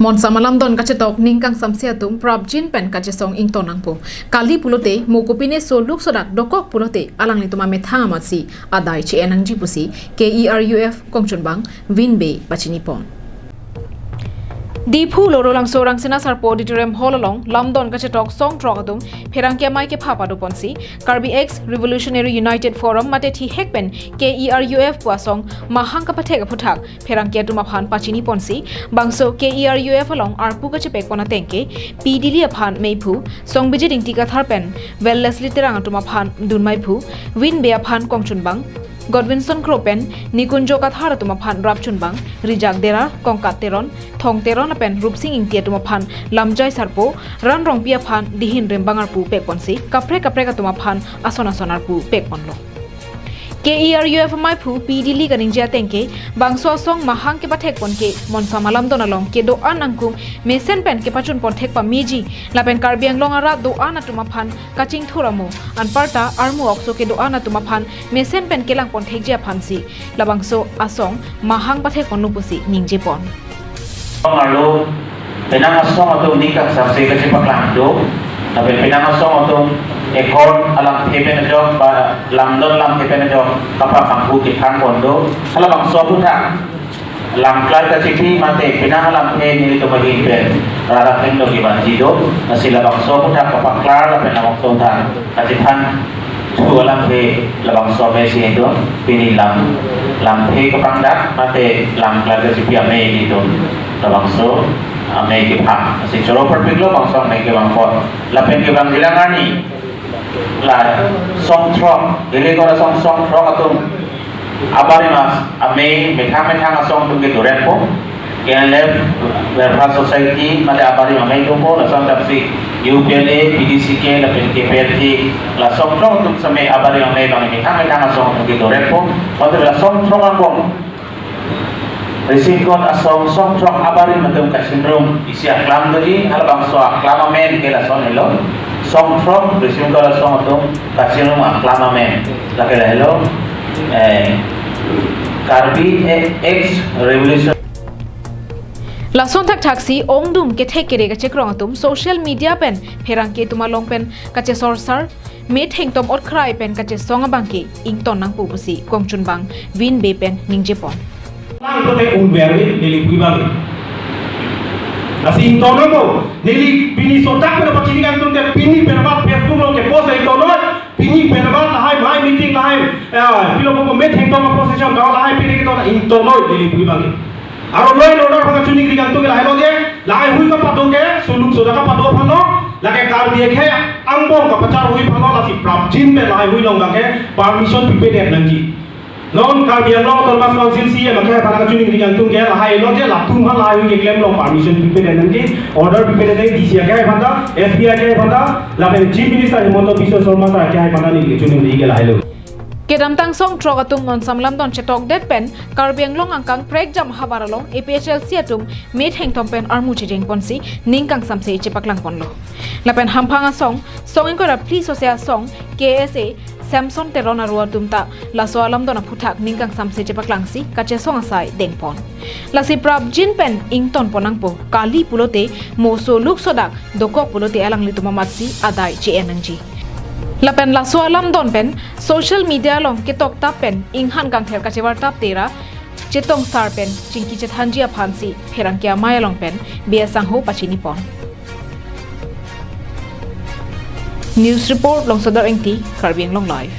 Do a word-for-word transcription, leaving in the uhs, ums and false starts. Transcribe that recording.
Monsam alamdon kachetok ning kangsamse atum prapjin pen kachesong ington nangpo. Kali pulote mo kopine soluk sodak dokok pulote alanglitum amethang amatsi adai che-en nangji pusi K E R U F kongchunbang Vin Bey pachinipon. Diphu Lorulangso Rangsina Sarpo Auditorium Hall along lamdon kachetok songthrok atum pherangke amei kepha padoponsi Karbi Ex Revolutionary United Forum mate thihek pen K E R U F pu asong mahang kapathek aphuthak pherangke atum aphan pachiniponsi bangso K E R U F along arpu kachepekpon atengke P Dili aphan meiphu, Songbijit Ingti Kathar pen Wellesley Terang atum aphan dunmeiphu, Vin Bey aphan kongchunbang, Godwinson Kro pen Nikunjo Kathar atum aphan rapchunbang, Rijak Derar, Kongkat Teron, Thong Teron lapen Rupsing Ingti atum aphan Lamjai Sarpo, Ran Rongpi aphan dihin rimbang arpu pekponsi kaprek kaprek atum aphan ason ason arpu pekponlo. K E R U F ameiphu P Dili kaningje atengke bangso asong mahang kepathekpon ke monsam alamdon along kedo-an angkung mesen pen kepachunpon thek pameji lapen Karbi Anglong arat do-an atum aphan kachingthur amo anparta armu okso kedo-an atum aphan mesen pen kelangpon thekji aphansi labangso asong mahang pathekponlo pusi ningjepon. Arlo penang asong atum ning kangsamse kachepaklang do. Lapen penang asong atum ekor alamthe pen ajok ba lamdon lamthe pen ajok kapapanghu kethang pon do. Halabangso aphuthak lamklar kachipi mate penang alamthe nelitum ahin pen rara thengno kevanji do. Lasi labangso aphuthak kapaklar lapen labangso aphuthak kachethan thu alamthe labangso amei si do, pini lam, lamthe kapangdak mate lamklar kachipi amei nelitum labangso amei kepha. Lasi choro parpiklo bangso amei kevangpon. Lapen kevangjilang arni la songthrok, Delhi kora song songthrok atum abarim amei methang methang asong atum ke doretpo. K L F Welfare Society mate abarim amei dopo, lason tapsi U P L A, P D C K lapen K P L T, la songthrok atum same abarim amei bang methang methang asong atum ke doretpo. Mate la songthrok angbong risimkot asong songthrok abarim atum kachingrum isi aklam doji, halabangso aklam amen ke lason helo. Songthrok risimkot asong atum kachingrum aklam amen lake lahelo, eh, Karbi Ex Revolution. Lason thakthaksi ongdung kethek kere kachekrong atum social media pen pherangke atum along pen kachesorsar, methengtom otkrai pen kachesong abangke ington nangpo pusi kongchunbang Vin Bey pen ningjepon. Lang kote unber ni neli pui bang. Lasi ington nangpo, neli pini sotak pen pachini kangtung ke pini berbat Facebook along kepost ington noi, pini berbat lahai mahai meeting lahai, eh, pilo ko methengtom opposition kau lahai pini kita ington noi neli pui bang. Aro law and order aphan kachiningri kangtung ke lahelo je, lahaihui kapado ke, soluk sodak kapado aphanlo, lake Karbi akhei angbong kapacharhui aphanlo, lasi prapjin pen lahaihui along lake permission pipedet nangji. Non Karbi Anglong Autonomous Council C E M akhei aphan kachiningri kangtung ke lahailo je, latum aphan lahaihui keklem along permission pipedet nangji, order pipedet nangji D C akhei aphan ta, S P akhei aphan ta, lapen Chief Minister Himanta Biswa Sarma sir akhei aphan ta neli kachiningri ke lahailo. Kedamtang songthrok atum monsam lamdon chetokdet pen Karbi Anglong angkang prekjam havar along A P H L C atum methengtom pen armu chejengponsi ning kangsamse chepaklangponlo. Lapen hamphang asong, song ingkoi ra phli sose asong, K S A, Samson Teron aro atum ta laso alamdon aphuthak ning kangsamse chepaklangsi kachesong asai dengpon. Lasi prapjin pen ingtonpon nangpo, kali pulote mo soluk sodak dokok pulote alanglitum amatsi adai che-en nangji. Lapen laso alamdon pen social media along ketoktap pen inghan kangthir kachevartap tera chetongsar pen chingki chethanji aphansi pherangke amei along pen Bey asangho pachinipon. News report, Longsodar Engti, Karbi Anglong Live.